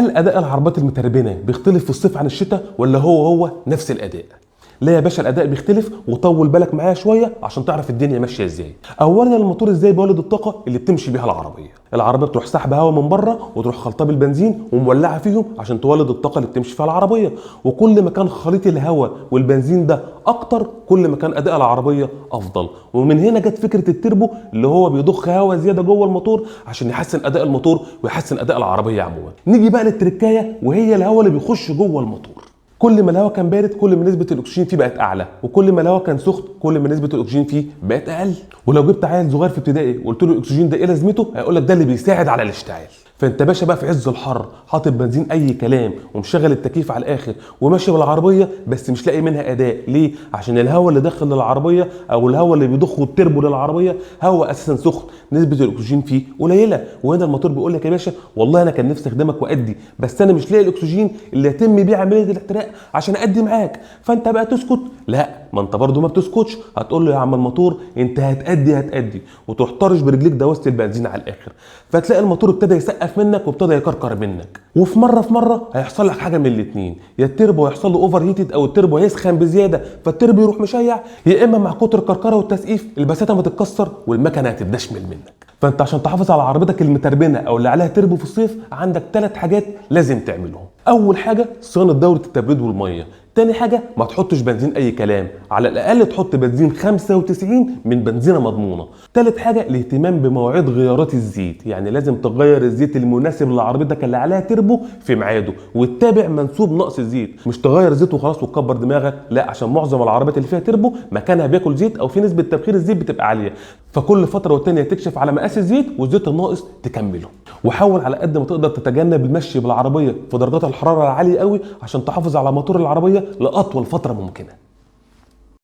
هل اداء العربيات المتربنه بيختلف في الصيف عن الشتاء ولا هو هو نفس الاداء؟ لا يا باشا، الاداء بيختلف، وطول بالك معايا شوية عشان تعرف الدنيا ماشية ازاي. اولا الموتور ازاي بيولد الطاقة اللي بتمشي بيها العربية؟ العربية بتروح سحب هواء من بره وتروح خلطاه بالبنزين ومولعه فيهم عشان تولد الطاقة اللي بتمشي فيها العربية. وكل ما كان خليط الهواء والبنزين ده اكتر كل ما كان اداء العربية افضل. ومن هنا جت فكرة التربو اللي هو بيضخ هواء زيادة جوه الموتور عشان يحسن اداء الموتور ويحسن اداء العربية عموما. نيجي بقى للتركايه، وهي الهواء اللي بيخش جوه الموتور. كل ما الهواء كان بارد كل ما نسبه الاكسجين فيه بقت اعلى، وكل ما الهواء كان سخن كل ما نسبه الاكسجين فيه بقت اقل. ولو جبت عيل صغير في ابتدائي وقلت له الاكسجين ده ايه لازمته، هيقول لك ده اللي بيساعد على الاشتعال. فانت باشا بقى في عز الحر حاطط بنزين اي كلام ومشغل التكييف على الاخر وماشي بالعربية بس مش لاقي منها اداء. ليه؟ عشان الهواء اللي داخل للعربية او الهواء اللي بيضخه التربو للعربية هواء اساسا سخن، نسبه الاكسجين فيه قليله. وهنا الموتور بيقول لك يا باشا والله انا كان نفسي اخدمك وادي، بس انا مش لاقي الاكسجين اللي يتم بيه عملية الاحتراق عشان ادي معاك. فانت بقى تسكت؟ لا، ما انت برضو ما بتسكتش، هتقول له يا عم الموتور انت هتأدي هتأدي، وتروح طرش برجليك دواسه البنزين على الاخر. فتلاقي الموتور ابتدى يسقف منك وابتدى يكركر منك. وفي مرة هيحصل لك حاجة من الاثنين، يا التربو هيحصل له overheated او التربو هيسخن بزيادة فالتربو يروح مشيع، يا اما مع كتر الكركره والتسقيف البساتة ما تتكسر والمكنه هتدشمل منك. فانت عشان تحافظ على عربيتك المتربنه او اللي عليها تربو في الصيف عندك 3 حاجات لازم تعملهم. اول حاجة صيانة دوره التبريد والمية. تاني حاجة ما تحطش بنزين اي كلام، على الاقل تحط بنزين 95 من بنزينة مضمونه. تالت حاجة الاهتمام بمواعيد غيارات الزيت، يعني لازم تغير الزيت المناسب لعربيتك اللي عليها تربو في ميعاده، وتتابع منسوب نقص الزيت، مش تغير زيت وخلاص وتكبر دماغك، لا، عشان معظم العربيات اللي فيها تربو مكانها بياكل زيت او في نسبه تبخير الزيت بتبقى عالية، فكل فترة والتانية تكشف على مقاس الزيت والزيت الناقص تكمله. وحاول على قد ما تقدر تتجنب المشي بالعربية في درجات الحرارة العالية قوي عشان تحافظ على موتور العربية لاطول فترة ممكنة.